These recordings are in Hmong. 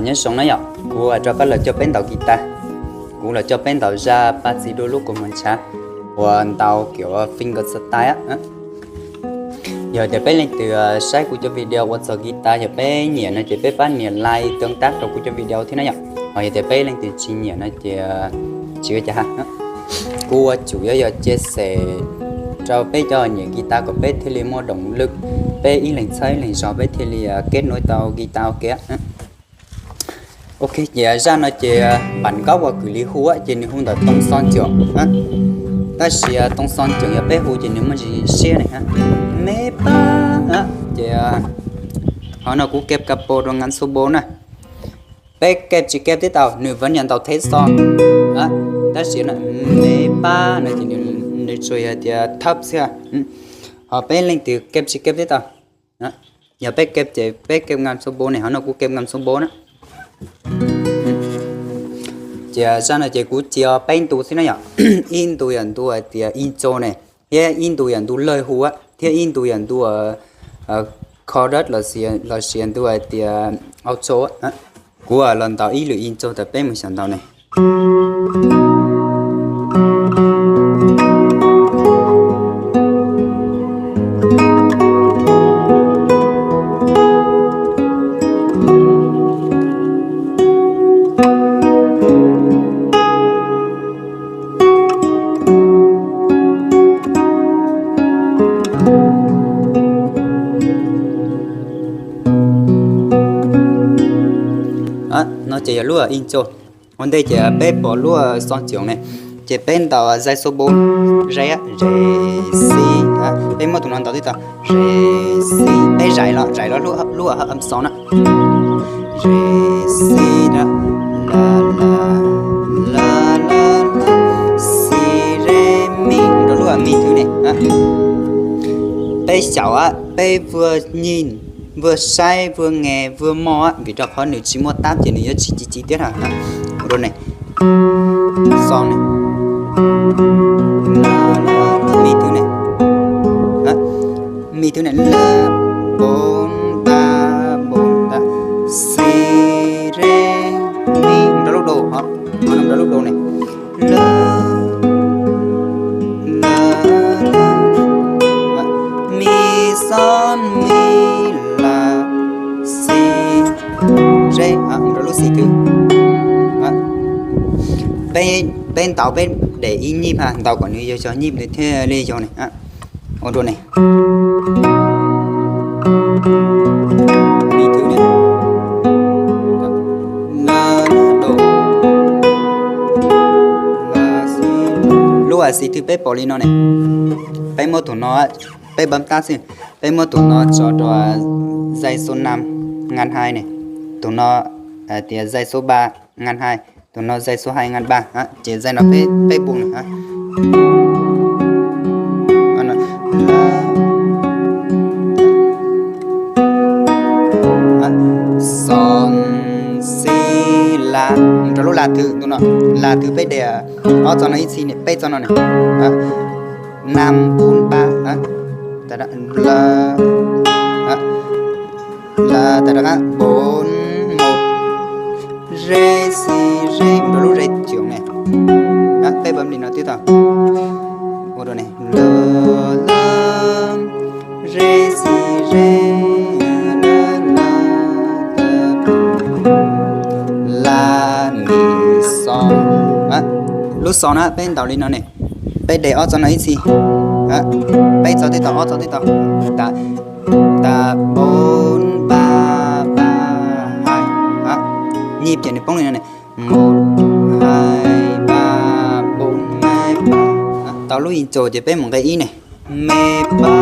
Nyob zoo na yom, kuv rov qab los coj peb ntaus guitar. Kuv los coj peb ntaus zaj Paj Txiv Duaj Lub Kua Muag Ntshav uas ntaus kiểu finger style. Yog tias peb leej twg saib kuv cov video ua txog guitar, yog peb nyiam no ces peb pab nias like tương tác rau kuv cov video thiab na yom. Ho yog tias peb leej twg tsis nyiam no ces tsis ua cas ha. Kuv ua tsum yuav yog chia sẻ rau peb cov nyiam guitar kom peb thiaj li muaj động lực, peb ib leeg txhawb ib leeg zog peb thiaj li kết nối tau guitar ua ke. Ok, ces zaj no ces bản gốc uas kws li hu ces nws hu ntawm tông son trưởng. Tab sis tông son trưởng yog peb hu ces nws muaj ntsis siab ne. Me pab, ces qhov no kuv keb capo rau ngan số bốn na. Peb keb tsis keb tib tau, nws vẫn là ntaus thế son. Tab sis me pab no ces nws tsuas yog tias thấp xwb. Ho peb leej twg keb tsis keb tib tau. Yog peb keb ces peb keb ngan số bốn ne, qhov no kuv keb ngan số bốn na. Ces zaj no ces kuv tsis yog peb ntu xwb na yom. Ib ntu yog ntu hais tias intro ne, thiab ib ntu yog ntu lawj hu, thiab ib ntu yog ntu chorus los sis ntu hais tias outro. Kuv los ntaus ib lwm intro tas peb mus xyaum ntaus ne. No ces yog lub intro. Ua ntej ces peb pom lub son trưởng ne, ces peb ntaus dây số bốn, re, re, si. Peb muab tus no ntaus tib tau, re, si. Peb zais los, zais los lub, lub âm số na. Re, si, la, la, la, la, la, si, re, mi, rau lub mi thứ ne. Peb xyaum, peb vừa nhìn, vừa saib, vừa nghe, vừa mò, vim rau qhov nws tsis muaj tab ces nws yuav tsis ci ci thiab na. Ua rau ne, son ne, mi thứ ne, mi thứ ne, la, bốn, ba, bốn, ta, si, re, mi, rau lub do, ho nrog rau lub do ne. La, la, la, mi, son, mi, la, si, re, rau lub si thứ. Peb ntaus peb để ý nhịp ha, ntaus kom nws yog yog nhịp nws thiaj li yog ne. Ua rau ne, mi thứ ne, la, do, la, si. Lub si thứ peb pom li no ne, peb muab tus no, peb bấm tắt xwb, peb muab tus no tso rau dây số năm ngăn hai ne, tus no tias dây số ba ngăn hai, tus no dây số hai ngăn ba, ces dây no peb, peb bu ne. Son, si, la, rau lub la thứ, tus no, la thứ peb de ob txoj no ib txhis ne, peb txoj no ne. Năm, bốn, ba, la, la, ta, ra, bốn, một, re, si, re, rau lub re trưởng ne. Peb bấm li no tib tau. Ua rau ne, la, la, re, si, re, la, la, ta, la, mi, son. Lub son na peb ntaus li no ne, peb de ob txoj no ib txhis. Peb txoj tib tau, ob txoj tib tau. Ta, ta, bốn, ba, ba, hai. Nhịp ces nws poob li no ne, một, hai, ba, bốn, hai, ba. Tau lub intro ces peb mus nqe ib ne, me, fa,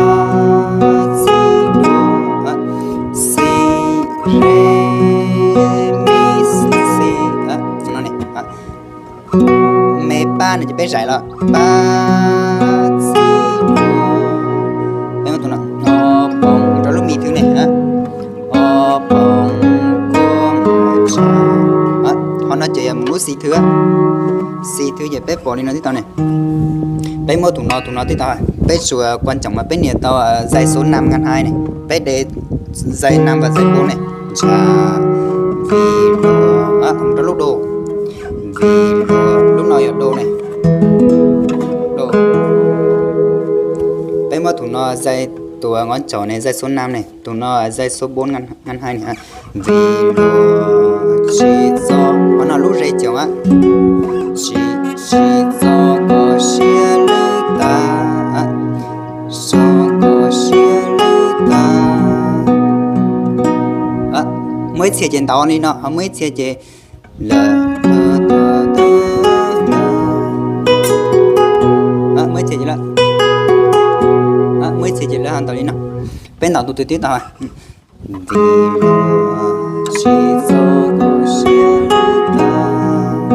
si, do, si, re, mi, si. No ne, me, fa no ces peb zais los, fa, si, do. Peb muab tus no, o, poob rau lub mi thứ ne, o, poob, ko, sa. Qhov no ces yog mus lub si thứ, si thứ ces peb pom li no tib tau ne. Peb muab tus no, tus no tib tau, peb tsuas quan trọng mas peb nias tau dây số năm ngăn hai ne, peb de dây năm và dây bốn ne, ntsha, Vim luag, mus rau lub do. Vim luag, lub no yog do ne. Do. Peb muab tus no zais, tus ngov caum ne zais số năm ne, tus no zais số bốn ngăn hai ne. Vim luag tsis txo, qhov no lub re coom, tsis, tsis txo koj siab lwj tag, txo koj siab lwj tag. Muaj ib txhia ces ntaus li no, ho muaj ib txhia ces lawm, muaj ib txhia ces lawm, muaj ib txhia ces lawm ho ntaus li no. Peb ntaus tus twg twb tau. Vim luag tsis txo koj siab lwj tag,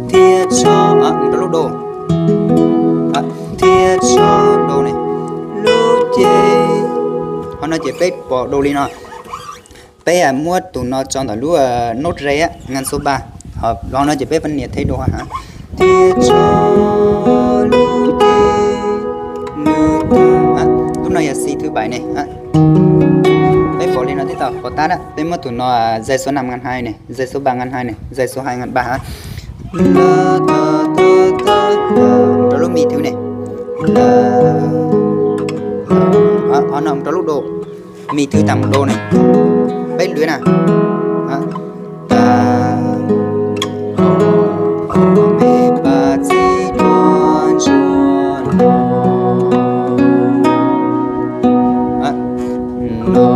thiab tso, mus rau lub do, thiab tso do ne, lub cev. Qhov no ces peb pom do li no. Peb muab tus no tso ntawm lub nốt re, ngăn số ba. Ho no ces peb pab nias theb do, thiab tso lub cev, lub, lub no yog xi thứ bảy ne. Peb pom li no twb tau, pom tab na. Peb muab tus no zais số năm ngăn hai ne, zais số ba ngăn hai ne, zais số hai ngăn ba. Rau lub mi thứ ne. Ho no mus rau lub do, mi thứ tám mus do ne. Peb lwm na. Tag, o, me pa txi dua ntsuag no. No,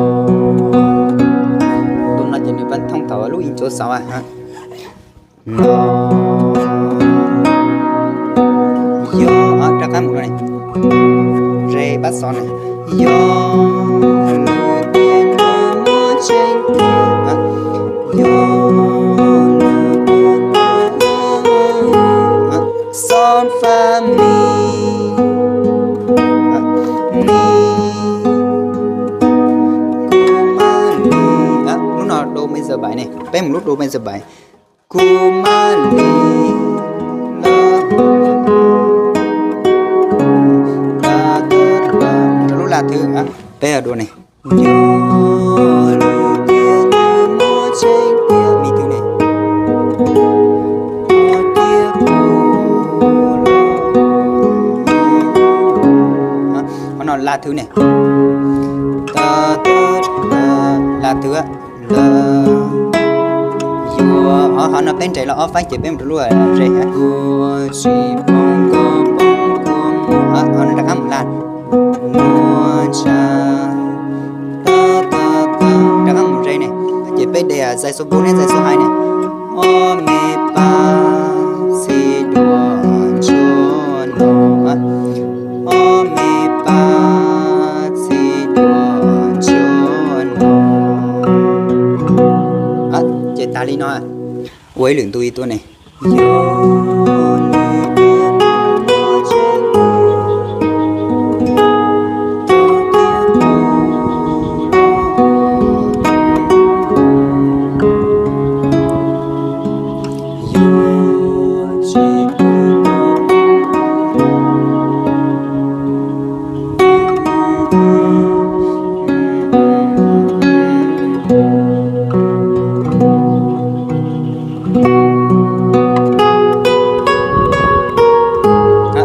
tus no ces nws pab thooj thaum lub ib ncuav xauv no. Yog, rov qab mus rau ne, re pab xov ne. Yog lwm tiam nws muaj tseeb tiag, yog lwm tiam nws muaj, sol fa mi, mi, kuv mam li, lub no do major bảy ne, peb mus lub do major bảy. Kuv mam li lawm. Rau lub la thứ, peb dua ne. Yog lwm tiam nws muaj tseeb tiag, mi thứ ne. Tiag kuv los, qhov no la thứ ne. La thứ, la, yuav, ho no peb nres los ob fab ces peb mus rau lub re. Kuv tsis pom koj poob kua muag, ho no rov qab mus la, muag ntsa, rov qab mus re ne. Ces peb de zais số bốn ne, zais số hai ne. O me pa txi dua ntsuag no, o me pa txi dua ntsuag no. Ces tas li no. Ua ib lwm ntu ib tuab ne.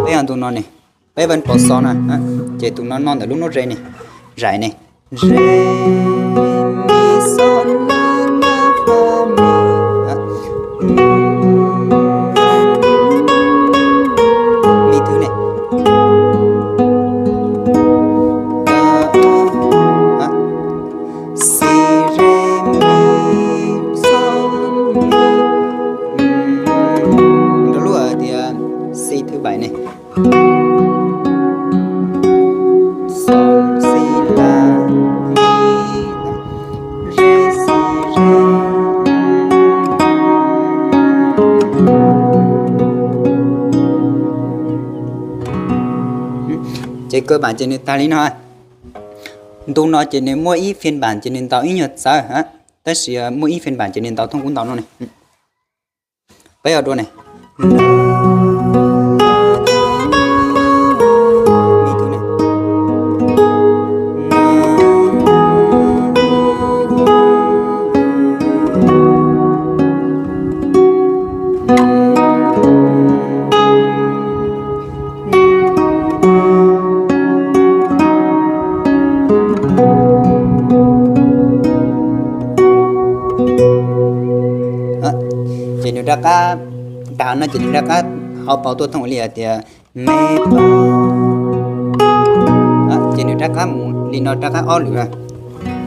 Peb ntu no ne, peb vaj pov xov na, ces tus no no ntawm lub nub re ne, zais ne. Re, mi, xo, la, fa, mi. Mi thứ ne. Si, re, mi, xo, mi. Rau lub tias si thứ bảy ne. Xo, si, la, mi, re, si, re. Ces cơ bản ces nws tag li no. Ntu no ces nws muaj ib phiên bản ces nws ntaus ib nyuag txawv, tab sis muaj ib phiên bản ces nws ntaus thooj kuv ntaus no ne. Peb ua dua ne. Ces nws rov qab, tag no ces nws rov qab hau paus tuaj thooj li hais tias me, ces nws rov qab mus li no rov qab ob lwm.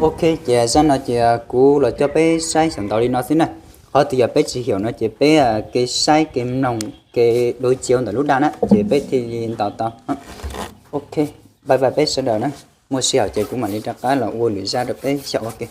Ok, ces zaj no ces kuv los coj peb saib xyaum ntaus li no xwb na. Qhov twg yog peb tsis xyaum no ces peb ke saib ke mloog ke dua cia ntawm lub daj na ces peb thiaj li ntaus tau. Ok, bye bye peb sawv daws na. Muaj sij hawm ces kuv mam li rov qab los ua lwm zaj rau peb xyaum ua ke.